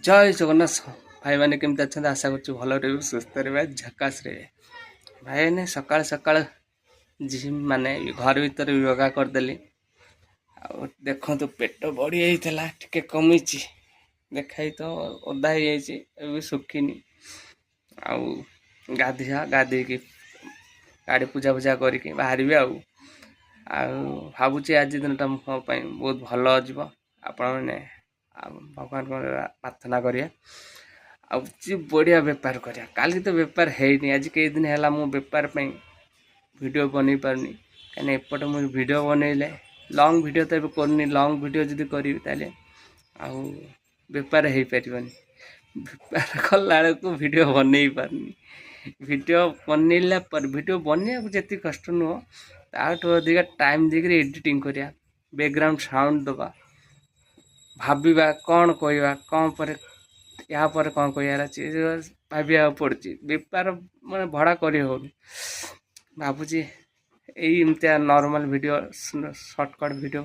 ଜୟ ଜଗନ୍ନାଥ। ଭାଇମାନେ, କେମିତି ଅଛନ୍ତି? ଆଶା କରୁଛୁ ଭଲ ରହିବେ, ସୁସ୍ଥ ରହିବେ, ଝକାସ ରହିବେ। ଭାଇମାନେ, ସକାଳ ସକାଳ ଜିମ୍ ମାନେ ଘର ଭିତରେ ୟୋଗା କରିଦେଲି। ଆଉ ଦେଖନ୍ତୁ, ପେଟ ବଢ଼ିଯାଇଥିଲା, ଟିକେ କମିଛି। ଦେଖାଇ ତ ଓଦା ହେଇଯାଇଛି, ଏବେ ଶୁଖିନି। ଆଉ ଗାଧିଆ ଗାଧେଇକି ଗାଡ଼ି ପୂଜା ଫୂଜା କରିକି ବାହାରିବି। ଆଉ ଆଉ ଭାବୁଛି ଆଜି ଦିନଟା ମୋ ପାଇଁ ବହୁତ ଭଲ ଯିବ। ଆପଣମାନେ ଆଉ ଭଗବାନଙ୍କ ପ୍ରାର୍ଥନା କରିବା ଆଉ ବଢ଼ିଆ ବେପାର କରିବା। କାଲି ତ ବେପାର ହେଇନି। ଆଜି କେଇ ଦିନ ହେଲା ମୁଁ ବେପାର ପାଇଁ ଭିଡ଼ିଓ ବନେଇ ପାରୁନି, କାହିଁକିନା ଏପଟେ ମୁଁ ଭିଡ଼ିଓ ବନେଇଲେ, ଲଙ୍ଗ୍ ଭିଡ଼ିଓ ତ ଏବେ କରୁନି। ଲଙ୍ଗ୍ ଭିଡ଼ିଓ ଯଦି କରିବି, ତାହେଲେ ଆଉ ବେପାର ହେଇପାରିବନି। ବେପାର କଲା ବେଳକୁ ଭିଡ଼ିଓ ବନେଇ ପାରୁନି। ଭିଡ଼ିଓ ବନେଇଲା ପରେ, ଭିଡ଼ିଓ ବନେଇବାକୁ ଯେତିକି କଷ୍ଟ ନୁହଁ, ତାଠୁ ଅଧିକା ଟାଇମ୍ ଦେଇକରି ଏଡ଼ିଟିଂ କରିବା, ବ୍ୟାକଗ୍ରାଉଣ୍ଡ ସାଉଣ୍ଡ ଦେବା, ଭାବିବା କ'ଣ କହିବା, କ'ଣ ପରେ ୟା ପରେ କ'ଣ କହିବାର ଅଛି, ଭାବିବାକୁ ପଡ଼ୁଛି। ବେପାର ମାନେ ଭଡ଼ା କରି ହେଉନି। ଭାବୁଛି ଏଇ ଏମିତିଆ ନର୍ମାଲ୍ ଭିଡ଼ିଓ, ସର୍ଟକଟ୍ ଭିଡ଼ିଓ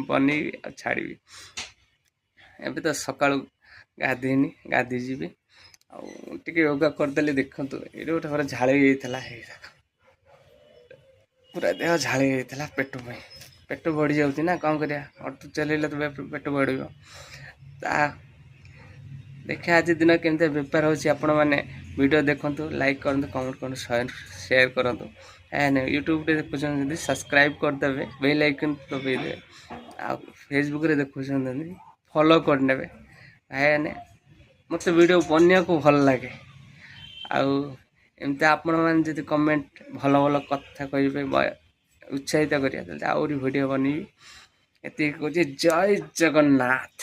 ବନେଇବି ଆଉ ଛାଡ଼ିବି। ଏବେ ତ ସକାଳୁ ଗାଧେଇନି, ଗାଧେଇ ଯିବି। ଆଉ ଟିକେ ୟୋଗା କରିଦେଲି। ଦେଖନ୍ତୁ, ଏଇଠି ଗୋଟେ ଥରେ ଝାଳେଇ ଯାଇଥିଲା। ହେଇ ଦେଖ, ପୁରା ଦେହ ଝାଳେଇ ଯାଇଥିଲା ପେଟ ପାଇଁ। ପେଟ ବଢ଼ିଯାଉଛି ନା, କ'ଣ କରିବା? ଅଟୋ ଚଲେଇଲେ ତ ପେଟ ବଢ଼ିବ। ତା ଦେଖିବା ଆଜି ଦିନ କେମିତି ବେପାର ହେଉଛି। ଆପଣମାନେ ଭିଡ଼ିଓ ଦେଖନ୍ତୁ, ଲାଇକ୍ କରନ୍ତୁ, କମେଣ୍ଟ କରନ୍ତୁ, ସେୟାର କରନ୍ତୁ। କାହିଁକିନା ୟୁଟ୍ୟୁବରେ ଦେଖୁଛନ୍ତି ଯଦି ସବସ୍କ୍ରାଇବ୍ କରିଦେବେ, ବେଲ୍ ଆଇକନ୍ ଦବେଇଦେବେ। ଆଉ ଫେସବୁକ୍ରେ ଦେଖୁଛନ୍ତି ଯଦି ଫଲୋ କରିନେବେ। ଭାଇମାନେ, ମୋତେ ଭିଡ଼ିଓ ବନେଇବାକୁ ଭଲ ଲାଗେ। ଆଉ ଏମିତି ଆପଣମାନେ ଯଦି କମେଣ୍ଟ ଭଲ ଭଲ କଥା କହିବେ, ଉତ୍ସାହିତ କରିବା, ତାହେଲେ ଆହୁରି ଭିଡ଼ିଓ ବନେଇବି। ଏତିକି କହୁଛି, ଜୟ ଜଗନ୍ନାଥ।